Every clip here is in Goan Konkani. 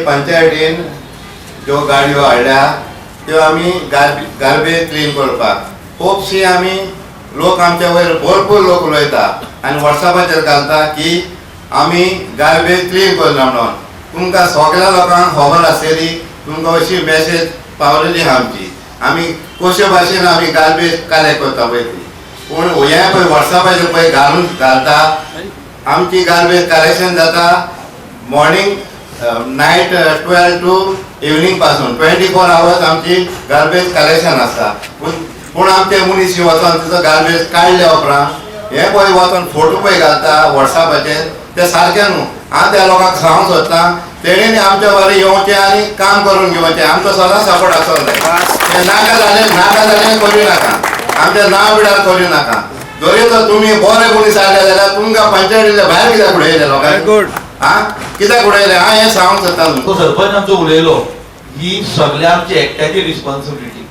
पंचायतीन ज्यो गाडयो हाडल्या त्यो आमी गार्बेज क्लीन करपाक. खुबशी आमी लोक, आमच्या वयर भरपूर लोक उलयता आनी वॉट्सॅपाचेर घालता की आमी गार्बेज क्लीन करना म्हणून. तुमकां सगळ्या लोकांक खबर आसतली, तुमकां अशी मॅसेज पावलेली आहा आमची, आमी कशे भाशेन आमी गार्बेज कलेक्ट करता पळय ती. पूण हें पळय वॉट्सॅपाचेर पळय घालून घालता, आमची गार्बेज कलेक्शन जाता morning night 12 to evening पासून 24 आवर्स आमची गार्बेज कलेक्शन आसता. पूण पूण आमचे मनीस वचोन तिचो गार्बेज काडल्या उपरांत हे पळय वचोन फोटो पळय घालता वॉट्सॅपाचेर, ते सारकें न्हू. हांव त्या लोकांक सांगूंक सोदता, तेणेन आमच्या बरें येवचें आनी काम करून घेवचें. आमचो सदांच सपोर्ट आसोंक जाय. ते नाका जालें, नाका जालें करूं नाका, आमच्या नांव बिडार करूं नाका. जरी तर तुमी बरे मनीस आसले जाल्यार तुमकां पंचायतीच्या भायर कित्याक उडयले लोकांक? गुड. हा, कित्याक उडयले? हांव हें सांगूंक सोदता तुमकां. तो सरपंच आमचो उलयलो, ही सगळ्या आमची एकट्याची रिस्पॉन्सिबिलिटी.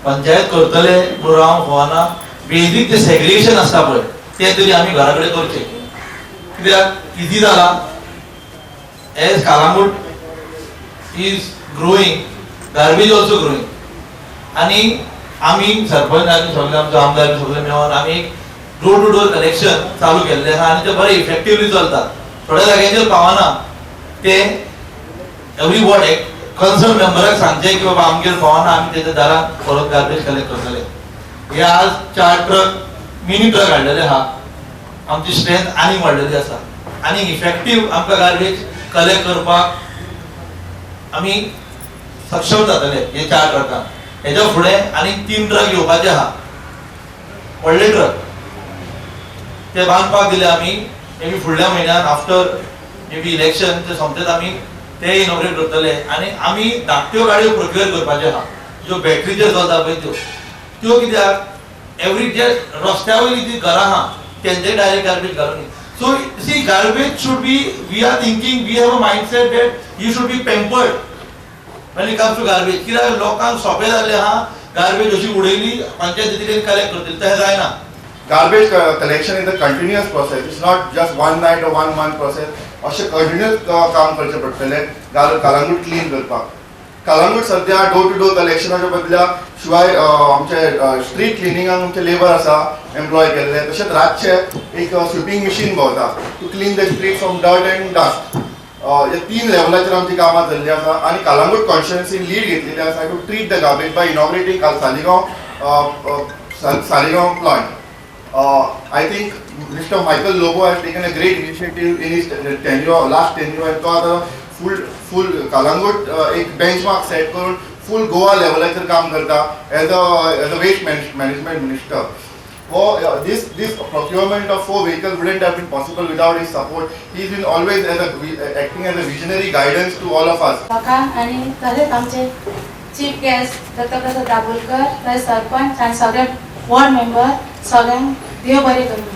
पंचायत करतले म्हणून हांव गोवाना बेजीक जे सेग्रिगेशन आसता पळय, ते तरी आमी घरा कडेन करचे. कित्याक इजी जाला, as Calangute is growing, garbage also growing. आनी आमी सरपंच आनी सगळे आमचे आमदार सगळे मेळोन आमी एक डोर टू डोर कलेक्शन चालू केल्लें आहा आनी ते बरें इफेक्टिवली चलता. थोड्या जाग्यांचेर पावना ते. एवरी वॉर्ड एक कन्सर्न मेंबराक सांगचें की बाबा, आमगेर पावना, आमी तेच्या दारात परत गार्बेज कलेक्ट करतले. हे आज चार ट्रक, मिनी ट्रक हाडलेले आहा. आमची स्ट्रेंथ आनीक वाडलेली आसा आनी इफेक्टीव आमकां गार्बेज कलेक्ट करपाक आमी सक्षम जातले हे चार ट्रकान. हेच्या फुडें आनीक तीन ट्रक येवपाचे आहा, व्हडले ट्रक. ते बांदपाक दिले आमी. मे बी फुडल्या म्हयन्यान, आफ्टर मे बी इलेक्शन ते सोंपतेच, आमी ते इनॉग्रेट करतले. आनी आमी धाकट्यो गाडयो प्रोक्युअर करपाच्यो आहा, ज्यो बॅटरीचेर चलता पळय त्यो. त्यो कित्याक, एवरी जे रस्त्या वयली जी घरां आहा तेंचे डायरेक्ट गार्बेज घालून. So see, garbage should be, we are thinking, we have a mindset that you should be pampered when it comes to garbage. कित्याक लोकांक सोंपें जाल्लें आहा, गार्बेज अशी उडयली, पंचायतीन कलेक्ट करतली. तशें जायना. Garbage collection is a continuous process. It's not just one night or one month process. अशें कंटिन्युअस काम करचें पडटलें कलंगूट क्लीन करपाक. कलंगूट सद्या डोर टू डोर कलेक्शनाच्या बदल्या शिवाय आमचे स्ट्रीट क्लिनिंगाक आमचे लेबर आसा एम्प्लॉय केल्ले. तशेंच रातचे एक स्विपींग मशीन भोंवता to clean the street from dirt and dust. हे तीन लेवलाचेर आमची कामां चल्ली आसा आनी कलंगूट कॉन्स्टिट्युएन्सीन लीड घेतलेली आसा to treat the garbage by inaugurating Saligao plant. I think Mr. Michael Lobo has taken a great initiative in his tenure, last tenure, and तो आता फुल कलंगूट एक बेंचमार्क सेट करून फुल गोवा लेवलाचेर काम करता as a waste management minister. हो, this procurement of four vehicles wouldn't have been possible without his support. He's been always acting as a visionary guidance to all of us. लोकांक आनी तशेंच आमचे चीफ गेस्ट दत्तप्रसाद दाबोलकर, तशेंच सरपंच आनी सगळे वॉर्ड मेंबर, सगळ्यांक देव बरें करूं.